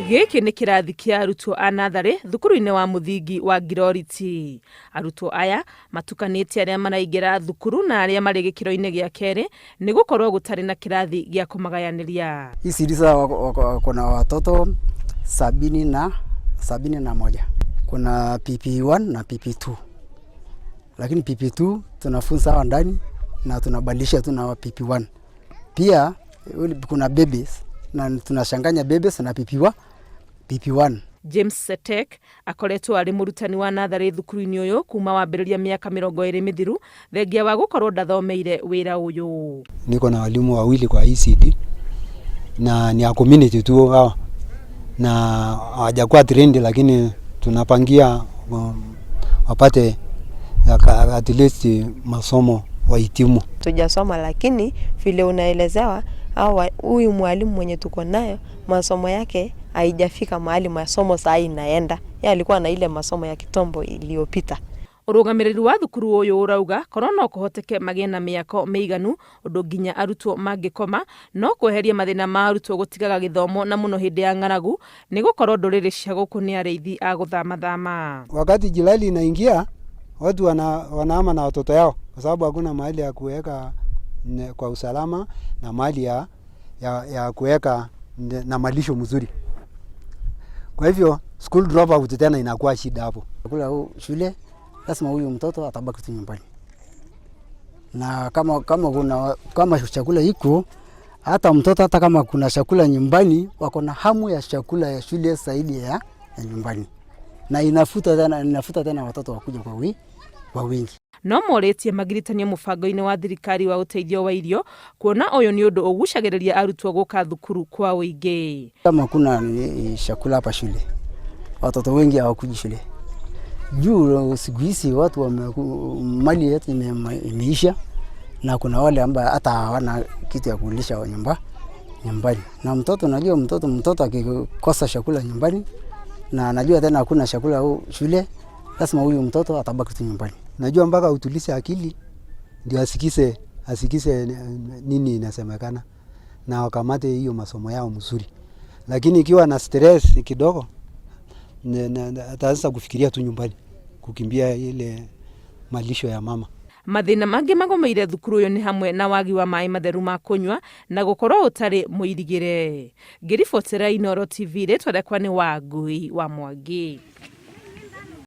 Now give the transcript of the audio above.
Gĩkĩ nĩ kĩrathi kĩa arutwo a natharĩ thukuru-inĩ wa mũthingi wa Ngiroriti. Arutwo aya matukanĩte arĩa maraingĩra thukuru na arĩa marĩ gĩkĩro-inĩ gĩa kerĩ nĩ gũkorwo gũtarĩ na kĩrathi gĩa kũmagayanĩria. ECD sasa wako na watoto 71. Kuna PP1 na PP2, lakini PP2 tunafunza hawa ndani na tunabadilisha tu na PP1. Pia kuna babies na tunachanganya babies na PP1, PP1. James Setek akoretwo arĩ mũrutani wa natharĩ thukuru-inĩ ũyũ kuma wambĩrĩria mĩaka 20 mĩthiru, thengia wa gũkorwo ndathomeire wĩra ũyũ. Niko na walimu wawili kwa ECD na ni ya community tu hawa na hawajakuwa trained, lakini tunapangia wapate at least masomo wahitimu. Tujasoma, lakini vile unaelezewa au huyu mwalimu mwenye tuko nayo masomo yake haijafika mahali masomo saa hii inaenda. Yeye alikuwa na ile masomo ya kitambo iliyopita. Ũrũgamĩrĩri wa thukuru ũyũ ũrauga korwo no kũhoteke magĩe na mĩako mĩiganu ũndũ nginya arutwo mangĩkoma no kweheria mathĩna ma arutwo gũtigaga gĩthomo na mũno hĩndĩ ya ng'aragu, nĩ gũkorwo ndũrĩrĩ cia gũkũ nĩ arĩithi a gũthamathama. Wakati jilali inaingia, watu wanahama na watoto yao kwa sababu hakuna mahali ya kuweka kwa usalama na mahali ya kuweka na malisho mzuri. Kwa hivyo school dropout tena inakuwa shida hapo. Chakula shule lazima huyu mtoto atabaki tu nyumbani, na kama chakula iko, hata mtoto, hata kama kuna chakula nyumbani, wako na hamu ya chakula ya shule zaidi ya nyumbani, na inafuta tena watoto wakuja kwa wingi. No morĩtie magiritanio mũbango-inĩ wa thirikari wa ũteithio wa irio, kuona ũyũ nĩ ũndũ ũgucagĩrĩria arutwo gũka thukuru kwa ũingĩ. Kama kuna chakula hapa shule, watoto wengi hawakuji shule juu siku hizi watu mali yetu imeisha, na kuna wale ambao hata hawana kitu ya kulisha nyumbani. Na mtoto, unajua mtoto akikosa chakula nyumbani na anajua tena hakuna chakula shule, lazima huyu mtoto atabaki tu nyumbani. Najua mpaka utulize akili ndio asikise nini inasemekana na wakamate hiyo masomo yao mzuri, lakini ikiwa na stress kidogo, ataanza kufikiria tu nyumbani, kukimbia ile malisho ya mama. Mathĩna mangĩ magomeire thukuru ũyũ nĩ hamwe na wagi wa maĩ matheru ma kũnyua na gũkorwo ũtarĩ mũirigĩre. Ngĩribotera Inooro TV, rĩtwa rĩakwa nĩ Wangui wa Mwangi.